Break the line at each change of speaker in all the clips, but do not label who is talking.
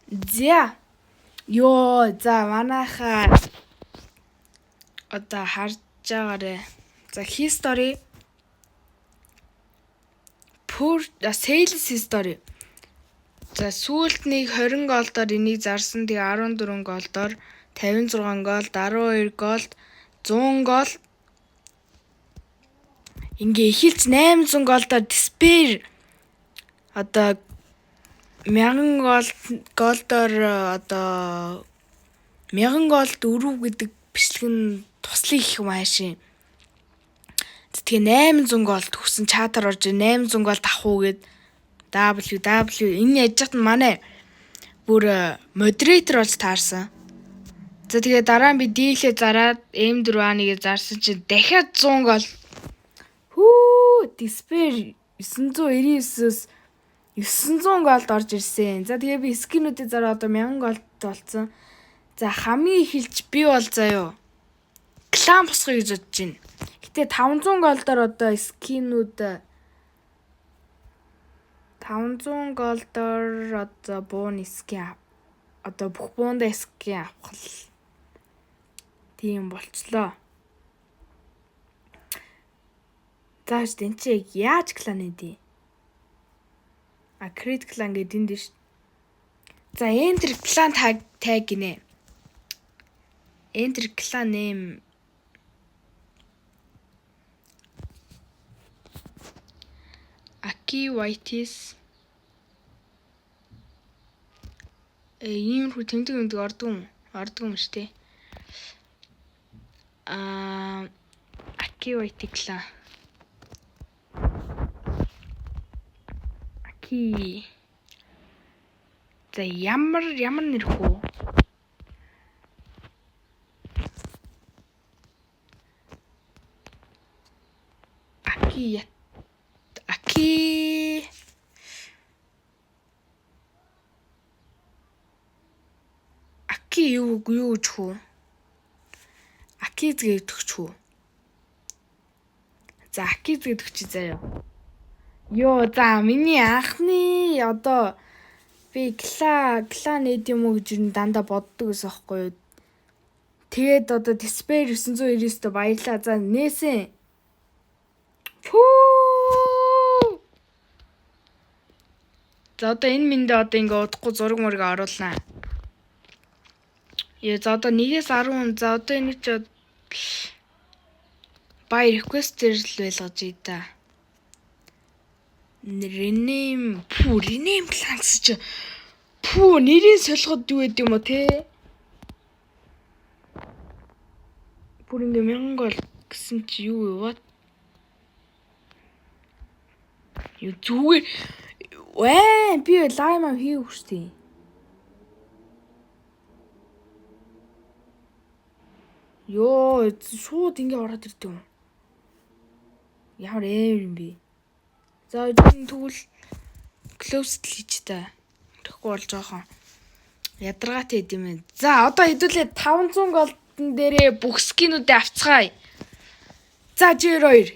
За. Йоо, за манайхаа одоо харж байгаарэ. За, history pur sales history. За, сүүлд нэг 20 gold оор энийг зарсан. Тэгээ 14 gold оор, 56 gold, 12 gold, 100 gold. Ингээ эхэлж 800 gold оор despair, одоо 1000 gold оор, одоо 1000 gold өрөв гэдэг бичлэг нь туслая гэх юм аашийн. Тэгээ 800 gold өгсөн, чатаар орж 800 gold авах уу гэд W W энэ яж хат манай бүр модератор болж таарсан. За, тэгээ дараа нь би дийлээ зараад M4A1-ийг зарсан чинь дахиад 100 gold. Хүү, despair 999-өөс 900 gold орж ирсэн. За, тэгээ би skin үүдээ зараа одоо 1000 gold болцсон. За, хамгийн эхэлж би бол заяо. Clan босгоё гэж бодож байна. Гэтэ 500 gold оор одоо skin үүд, 500 gold оор одоо бууны skin, одоо бүх буунда skin авах л тийм болцлоо. За, энэ чи яаж clan нэдий? А, create clan гэдэг энд ш. За, enter clan tag tag гинэ. Enter clan name. Aki Whiteis иймэрхүү тэмдэг тэмдэг ордог юм. Ордог юм шүү дээ. Аа, Aki White clan. Аки. За, ямар ямар нэр хүү? Аки Аки Аки юу юу гэж хүү? Акиз гэж өгч хүү. За, Акиз гэдэг чи заяа. Йоо, за, миний анхны одоо би clan нэд юм уу гэж юу дандаа боддог гэсэн аахгүй юу. Тэгээд одоо Despair 999-д баярлаа. За, нээсэн. Пүү. За, одоо энэ мэндэ одоо ингээ удахгүй зураг мурыг оруулнаа. Яа, за, одоо 1-ээс 10, за, одоо энэ чи by request дээр л байлгаж ий та. Rename, пүү, rename clan гэсэн чи пүү, нэрийг солиход юу гэд юм уу те? Бүр ингээ 1000 gold гэсэн чи юу вэ? What? Юу зүгээр вэ? Би live ам хийгээгүй шүү дээ. Йоо, шууд ингээ ороод ирдэг юм. Ямар эвэр юм бэ? За, энэ тэгвэл close хийж та. Тэгэхгүй бол жоохон ядаргаатай байд юм байна. За, одоо хэдүүлээ 500 gold н дээрээ бүх skin үүдээ авцгаая. За, G2.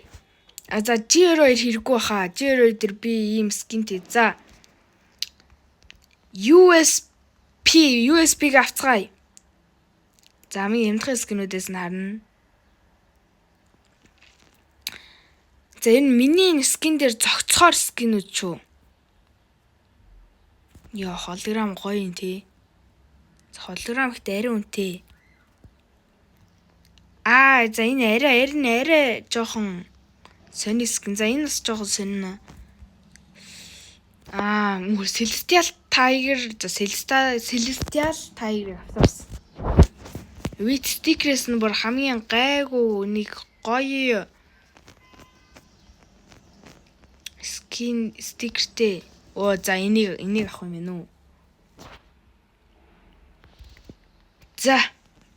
А, за, G2 хэрэггүй баха. G2 дээр би ийм skin тэй. За, USP USP-г авцгаая. За, хамгийн ямдхын skin үүдээс нь харна. За, энэ миний skin дээр зогцохоор skin үүд шүү. Йоо, hologram гоё юм тий. Hologram ихтэй арай үнэтэй. Аа, за, энэ арай арай арай жоохон сони skin. За, энэ бас жоохон сонино. Аа, Celestial Tiger, за, Celestial Tiger авсан. With sticker-с нь бүр хамгийн гайгүй нэг гоё skin sticker тэй. Оо, за, энийг авах юм байна уу? За,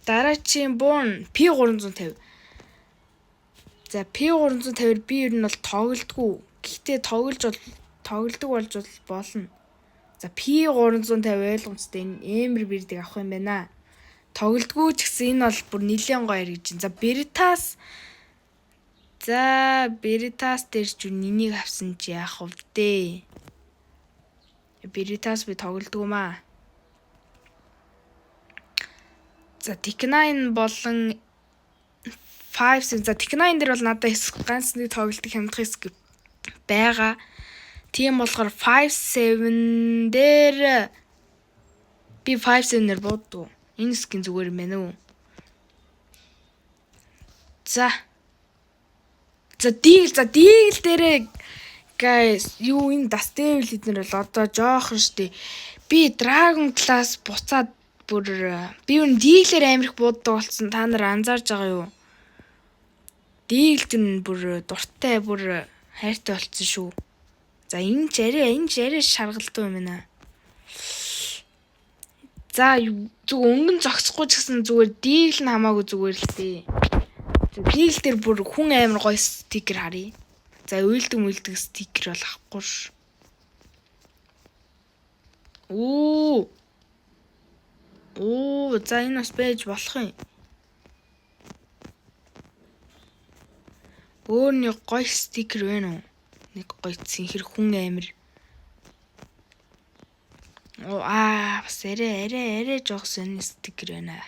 дараачийн буун P350. За, P350-аар би ер нь бол тоглодгүй. Гэхдээ тоглож бол тоглодог болж болно. За, P350 ойлгомжтой, энэ Ember Bird-ийг авах юм байна. Тоглодгүй ч гэсэн энэ бол бүр нэлээд гоё гэж. За, Beretta-с. За, Beretta-с дээр ч энийг авсан чи яах вэ? Beretta-с би тоглодгүй маа. За, Tec-9 болон 5. За, Tec-9 дээр бол надад ганц нэг тоглолтыг хямдах skin байгаа. Тийм болохоор 5 7 дээр би 5 7 дээр бууддаг. Энэ skin зүгээр юм байна уу? За. За, Deagle, за, Deagle дээрээ, guys, юу энэ Dust Devil эднэр бол одоо жоохон штэ. Би Dragon Class буцаад бүр би юу Deagle-ээр амар их бууддаг болсон. Та нар анзаарж байгаа юу? Deagle нь бүр дуртай, бүр хайртай болцсон шүү. За, энэ ч арай шаргалдуу юм байна. За, зүг өнгөн зогсохгүй ч гэсэн зүгээр Deagle нь хамаагүй зүгээр л дээ. За, Deagle дээр бүр хүн амар гоё стикер харъя. За, уйлдаг мүлдэг стикер бол авахгүй ш. Оо. Оо, за, энэ бас байж болох юм. Өөр нэг гоё стикер байна уу? Нэг гоё цэнхэр хүн амир. Оо, аа, бас арай жоох сонин стикер байна.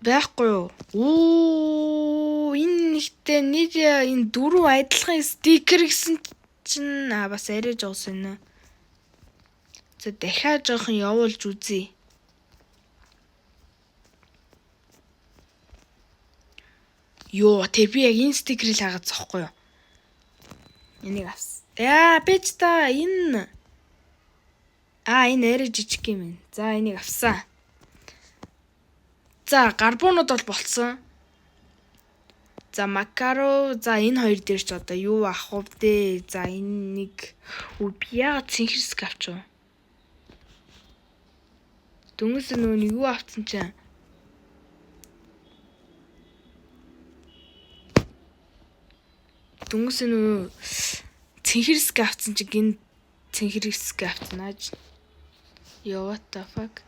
Байхгүй юу? Оо, энэ нэгтээ нэг энэ дөрөв адилхан стикер гэсэн чинь аа, бас арай жоох сонин. За, дахиад жоохон явуулж үзье. Йоо, тэр би яг энэ стикерийг л хагаад зохгүй юу? Энийг авсан. Яа, бич та энэ. Аа, энэ арай жижиг юм. За, энийг авсан. За, гарбуунууд бол болцсон. За, Макаро, за, энэ хоёр дээр ч одоо юу авах вэ? За, энэ нэг би яагаад цэнхэрсг авч вэ? Дөнгөс нөгөө нэг юу авцсан чинь. Дөнгөс нөгөө цэнхэрсг авцсан чинь гин цэнхэрсг авцсан ааж. Yo, what the fuck?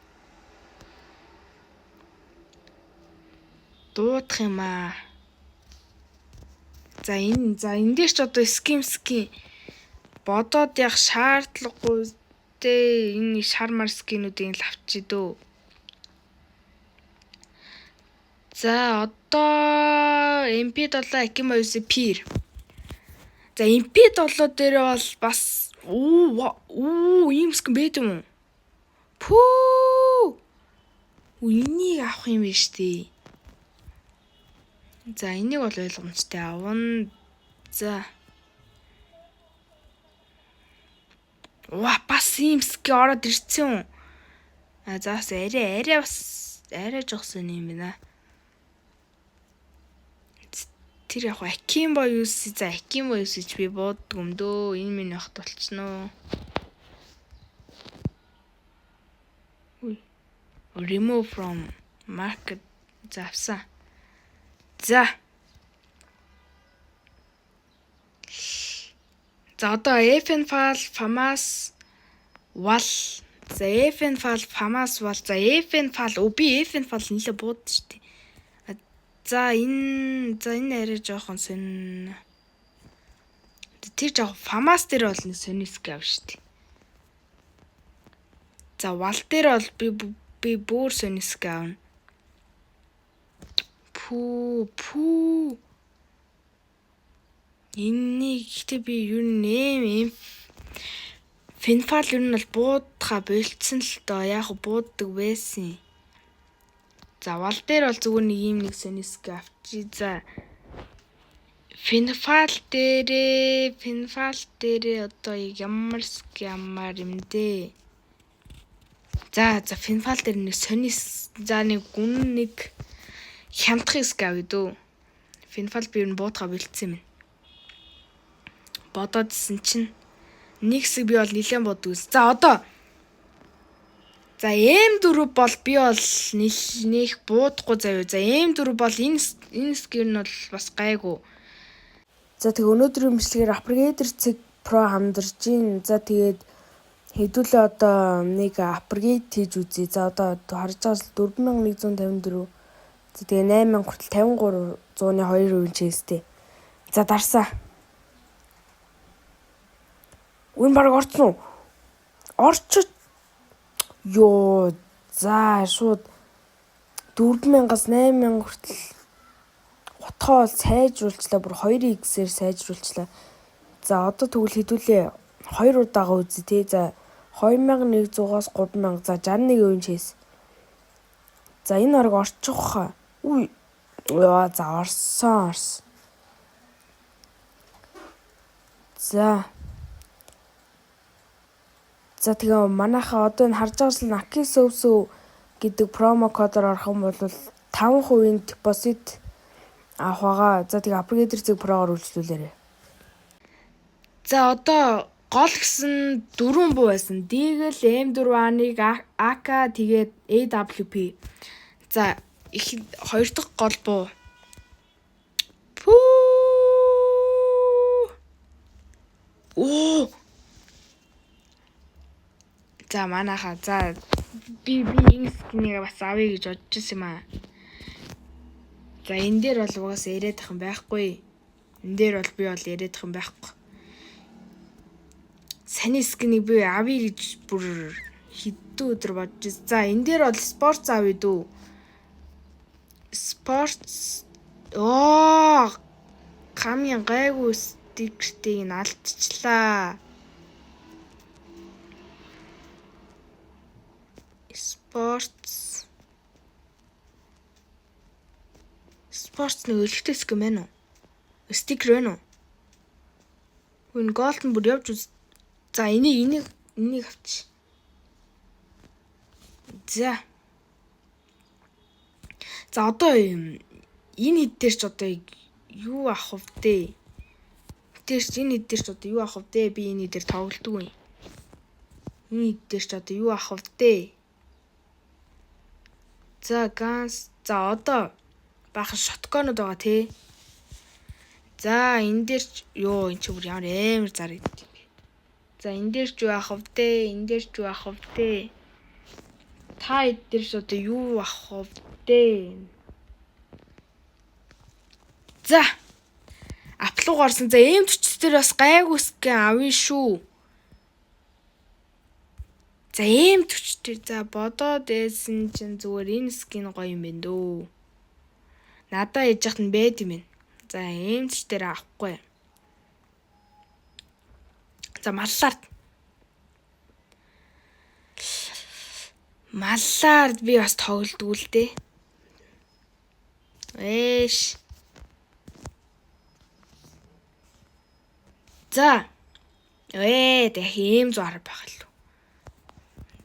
Дуудах юм аа. За, энэ дээр ч одоо skin бодоод яг шаардлагагүй те, энэ шар мар skin үүдийг л авчи дөө. За, одоо MP7 Akimbo 9 Peer. За, MP7 дээр бол бас уу ийм skin байд юм уу? Пүү. Энийг авах юм биш үү? За, энийг бол ойлгомжтой авна. За. Ва, бас ийм skin ороод ирсэн юм. А, за, бас арай бас арай жоох сонь юм байна. Тэр яг Akimbo UC, за, Akimbo UC ч би бууддаг юм дөө. Энэ миний хат болчихноо. Remove from market, за, авсан. За. За, одоо FN FAL, FAMAS, WAL. За, FN FAL, FAMAS, WAL. За, FN FAL, өө, би FN FAL нэлээ буудсан шүү дээ. За, энэ арай жоохон сонь. Тэр жоох FAMAS дээр бол нэг сонь skin ав шүү дээ. За, WAL дээр бол би бүр сонь skin авна. Пүү пүү. Энэнийг гэхдээ би ер нь нэм FN FAL ер нь бол буудха болцсон л доо. Яг бууддаг байсан. За, WAL дээр бол зүгээр нэг ийм нэг сонь skin авчи. За, FN FAL дээрээ одоо ямар skin ямар юм дээ. За, FN FAL дээр нэг сони, за, нэг гүн нэг хямдхан skin авъя дөө. FN FAL би ер нь буудха болцсон юм. Бодоодсэн чинь нэг хэсэг би бол нилээн боддог. За, одоо за, M4 бол би бол нэх буудахгүй заяа. За, M4 бол энэ skin нь бол бас гайгүй.
За, тэг өнөөдрийн бичлэгээр Upgrader цэг Pro хамдарч гин. За, тэгээд хэдүүлээ одоо нэг upgrade хийж үзье. За, одоо харж байгаа л 4154. За, тэгээ 8000 хүртэл 53.2% chance тэй. За, дарсаа. Үн баг орцсон уу? Орчод. Йоо, за шууд 4000-аас 8000 хүртэл утгаа бол сайжруулчлаа. Бүр 2x-ээр сайжруулчлаа. За, одоо тэгвэл хэдүүлээ хоёр удаага үзье те. За, 2100-аас 3000, за, 61% chance. За, энэ орог орчих хаа. Үу. Яа, за, орсон, орсон. За. За, тэгээ манайхаа одоо энэ харж байгаа Naki Sov гэдэг promo кодоор орох юм бол 5% депозит авах байгаа. За, тэгээ Upgrader цэг Pro-гоор үйлчлүүлээрэй.
За, одоо гол гэсэн дөрвөн буу байсан. Deagle, M4A1, AK, тэгээд AWP. За, их хоёр дахь гол буу. Пүү. Оо. За, манайхаа, за, би энэ skin ийг бас авъя гэж бодож ирсэн юм аа. За, энэ дээр бол угаасаа яриад ах юм байхгүй. Энэ дээр бол би бол яриад ах юм байхгүй. Саний skin ийг би авъя гэж бүр хэдэн өдөр бодож ирсэн. За, энэ дээр бол sports авъя дүү. Sports, оо, хамгийн гайгүй стикертэй нь алдчихлаа. Sports нэг өлегтэй skin байна уу? Стикер байна уу? Энэ golden бүр явж үз. За, энийг авч. За. За, одоо энэ хэд дээр ч одоо юу авах вэ? Тэр ч энэ хэд дээр ч одоо юу авах вэ? Би энэ дээр тоглолтгүй юм. Энэ хэд дээр ч одоо юу авах вэ? За, guns. За, одоо баахан shotgun ууд байгаа тий. За, энэ дээр ч ёо, энэ чи бүр ямар амар зар гэдэг юм бэ. За, энэ дээр ч юу авах вэ? Энэ дээр ч юу авах вэ? Та эд дээр ч одоо юу авах вэ? За. App луу гарсан. За, M40 дээр бас гайгүй skin авъя шүү. За, M40 дээр, за, бодоод байсан чинь зүгээр энэ skin гоё юм байна дөө. Надаа яж яхад нь байд юм байна. За, M40 дээр авахгүй. За, маллаар би бас тоглодгүй л дээ. Эш. За. Дахин M110 байх л.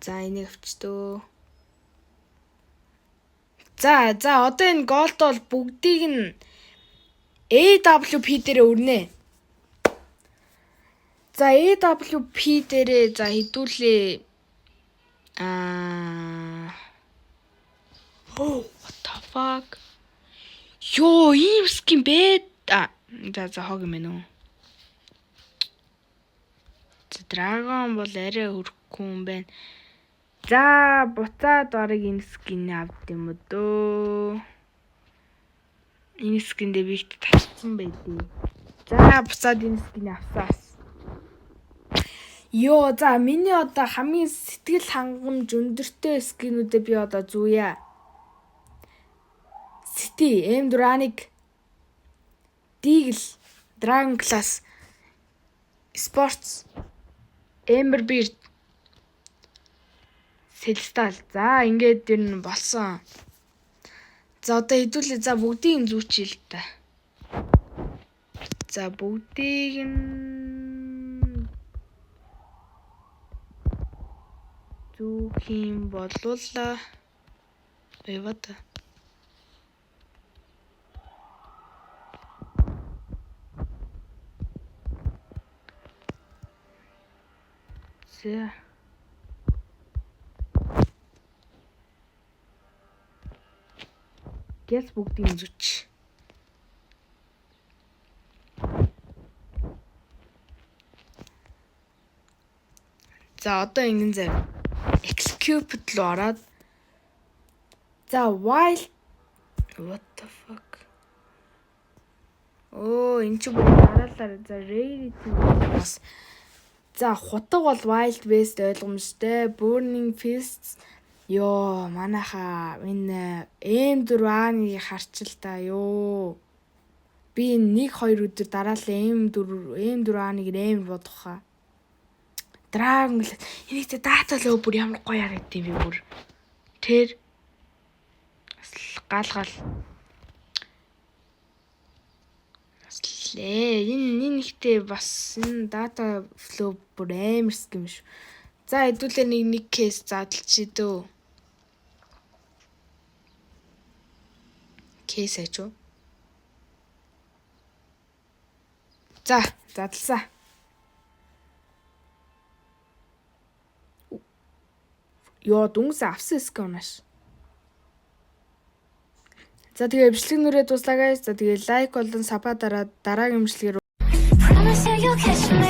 За, энийг авчдөө. За, одоо энэ gold бол бүгдийг нь AWP дээрээ өрнө. За, AWP дээрээ, за, хэдүүлээ. Аа. Oh, what the fuck? Йоо, ийм skin бэ? А, за, хог юм байна уу? За, Dragon бол арай хөрөхгүй юм байна. За, буцаад барыг энэ skin авд юм уу дөө. Энэ skin дээ би ихт татсан байлээ. За, буцаад энэ skin авсаас. Йоо, за, миний одоо хамгийн сэтгэл хангамж өндөртэй skin үүдээ би одоо зүүя. City M4A1, Deagle, Dragon Class, Sports, Ember Beard, Celestial. За, ингээд ер нь болсон. За, одоо хэдүүлээ, за, бүгдийг нь зүүчээ л та. За, бүгдийг нь зүүх юм болвол what. За. Гяс бүгдийг зүч. За, одоо ингэн зав. Execute руу ороод, за, while, what the fuck. Оо, эн чинь бүр дараалал, за, rarity бас За, хутга бол Wild West ойлгомжтой. Burning Fists. Йоо, манайха энэ M4A1-ыг харчил та ёо. Би энэ 1 2 өдөр дараалан M4 M4A1-ыг амар бодох хаа. Dragon Glass энийг тэ data лөө бүр ямар гоё харагдсан бэ бүр. Тэр бас гал гал. Бас лээ. Энэ ихтэй бас энэ data flow бүр амар skin шүү. За, хэдүүлээ нэг нэг case задлчих дөө. Case аж уу? За, задлсан. Йоо, дүнс авсан skin унаш. За, тэгээ бичлэг нүрээ дуслаа, guys. За, тэгээ like болон sub аа дараад дараагийн бичлэгээр
Promise that you'll catch me.